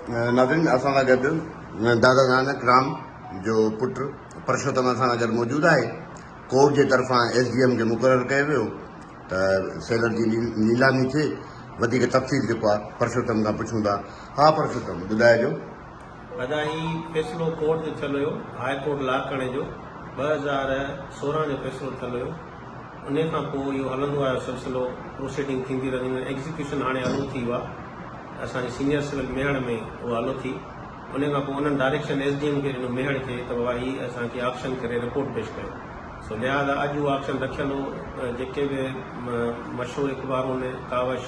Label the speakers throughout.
Speaker 1: ناظرين اسان سان گڏ دادا نانڪ رام جو پٽ پرشوتم اسان سان گڏ موجود آهي. ڪورٽ جي طرفان ايس ڊي ايم کي مقرر ڪيو ويو ته سيلر جي نيلامي ٿئي. وڌيڪ تفصيل جيڪو آهي پرشوتم کان پڇون ٿا. ها پرشوتم ٻڌائجو.
Speaker 2: ادا هي فيصلو ڪورٽ جو ٿيل هيو هاء ڪورٽ لاڙڪاڻي جو 2016 جو فيصلو ٿيل هيو انهي کان پوء اهو هلندو آيو سلسلو پروسيڊنگ ٿيندي رهندي ايگزيڪيوشن هاڻي الو ٿي ويو آهي اسان جي سينيئر سول ميهڙ ۾ اها الو ٿي انهي کان پوء انهن ڊائريڪشن ايس ڊي ايم کي ڏنو ميهڙ کي ته بابا هي اسان کي آڪشن ڪري رپورٽ پيش ڪيو سو لهٰذا اڄ اهو آڪشن رکيل هو جيڪي به مشهور اخبارون ڪاوش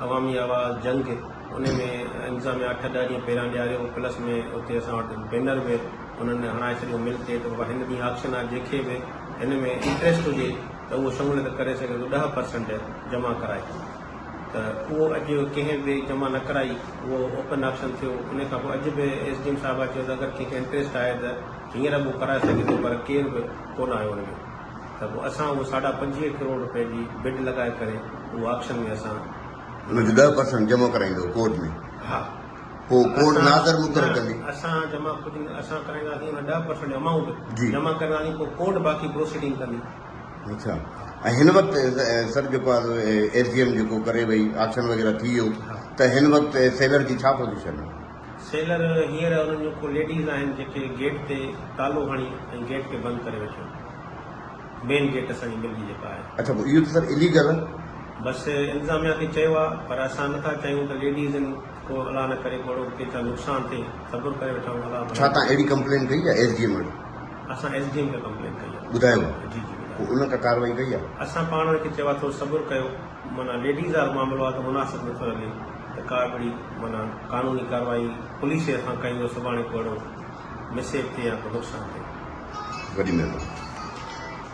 Speaker 2: عوامي آواز جنگ انهي ۾ انتظاميا اٺ ڏهه ڏينهن پهريان ڏياريو پلس ۾ اتي اسان وٽ بينر به انهن هڻائي ڇڏيو مل تي ته بابا هن ڏينهن آڪشن آهي جنهن کي به هن ۾ انٽريسٽ هجي ته اهو شموليت ڪري سگهي ٿو 10% جمع ڪرائي ته اهو اڄ ڪنهن به جمع نه ڪرائي اهو اوپن آڪشن ٿيو ان کان پوء اڄ به ايس ڊي ايم صاحبه چيو ته اگر ڪنهن کي انٽريسٽ آهي ته هينئر به اهو ڪرائي سگهي ٿو پر ڪير به ڪونه آيو ان ۾ ته پوء اسان اهو ساڍا 25 ڪروڙ روپين جي بڊ لڳائي ڪري اهو آڪشن ۾ اسان
Speaker 1: ان جو 10% جمع ڪرائيندو ڪورٽ ۾.
Speaker 2: ها.
Speaker 1: پوء ڪورٽ ناظر مقرر ڪندي.
Speaker 2: اسان جمع ڪجهه نه اسان ڪرائينداسين ان 10% امائونٽ جمع ڪرائينداسين پوء ڪورٽ باقي پروسيڊنگ ڪندي.
Speaker 1: اڇا ۽ هن وقت سر جيڪو آهي ايس ڊي ايم جيڪو ڪري وئي آڪشن وغيره ٿي ويو ته هن وقت سيلر جي ڇا پوزيشن آهي؟
Speaker 2: سيلر هينئر انهن جون ڪو ليڊيز آهن جيڪي گيٽ تي تالو هڻي ۽ گيٽ کي بند ڪري ويٺيون آهن مين گيٽ اسان جي مل جي جيڪا آهي.
Speaker 1: اڇا پوء اهو ته سر اليگل آهي.
Speaker 2: بس انتظاميا کي چيو آهي پر اسان نٿا چاهيون ته ليڊيز ان ڪو الله نه ڪري ڪو اهڙو ڪنهن سان نقصان ٿئي صبر ڪري ويٺا آهيون الله
Speaker 1: ڇا
Speaker 2: ڀلائي
Speaker 1: تان اهڙي ڪمپلين ڪئي آهي ايس ڊي ايم وٽ؟
Speaker 2: اسان ايس ڊي ايم کي ڪمپلين ڪئي آهي.
Speaker 1: ٻڌايو آهي؟
Speaker 2: جي جي ٻڌايو.
Speaker 1: پوء ان ڪا ڪارروائي ڪئي آهي؟
Speaker 2: اسان پاڻ ان کي چيو آهي ٿورو صبر ڪيو معنيٰ ليڊيز وارو معاملو آهي ته مناسب نٿو لڳي ته ڪا به اهڙي معنيٰ قانوني ڪارروائي پوليس جي هٿان ڪئي وڃي سڀاڻي ڪو اهڙو مس هيپ ٿئي يا ڪو نقصان ٿئي.
Speaker 1: وڏي مهرباني.